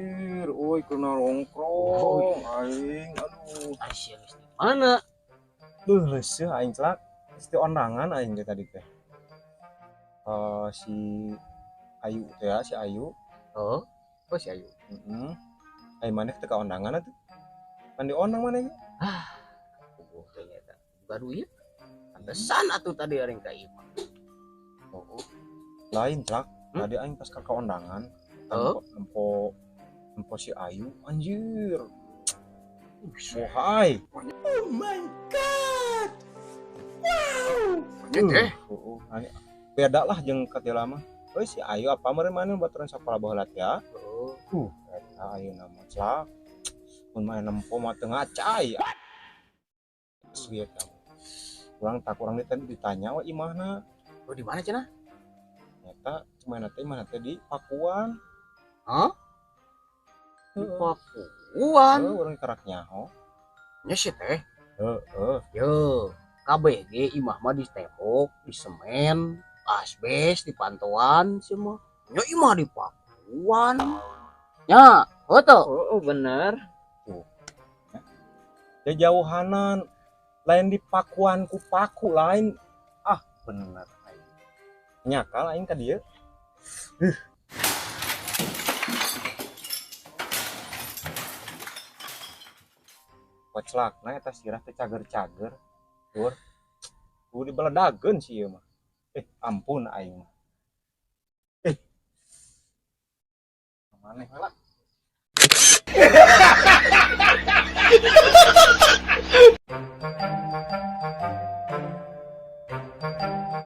Anjir, euy kena rongkrong aing, aduh. Ari sia geus di mana? Duh, leuseuh aing celak. Geus di ondangan aing teh tadi teh. Si Ayu teh ya, si Ayu. Oh, oh si Ayu. Heeh. Aing maneh teh ka ondangan atuh. Kan di ondang maneh ge. Ah, puguh teh nya eta. Boga duit. Pantesan atuh tadi aring ka imah. Oh, lain celak. Tadi aing pas ka ondangan, nempo nempo si Ayu, anjir. Bohai. Oh my god. Wow. Teh. Heeh, beda lah jeung katila mah. Euy si Ayu apa meureun maneh baturan sakola baheula teh ya? Oh. Eta ayeuna mah celak. Mun mah nempo mah teu ngacai. Asli eta. Urang tak urang ditanya we imahna. Oh, di mana cenah? Eta cuma teh imahna teh di Pakuan. Hah? Di Heeh. Pakuan. Heeh, urang karak nyaho. Nya sih teh. Heeh. Yo, kabeh ge imah mah di tembok, di semen, asbes, di pantoan semua. Nya imah di Pakuan. Nya, heuh teu? Oh, bener. Tuh. Ya jauhanan lain di Pakuan ku paku lain. Ah, bener aing. Nyakal aing ka dieu. Koclakna eta sirah teh cager-cager. Tur. Kudu dibeledageun si ieu mah. Ampun aing mah. Maneh lah.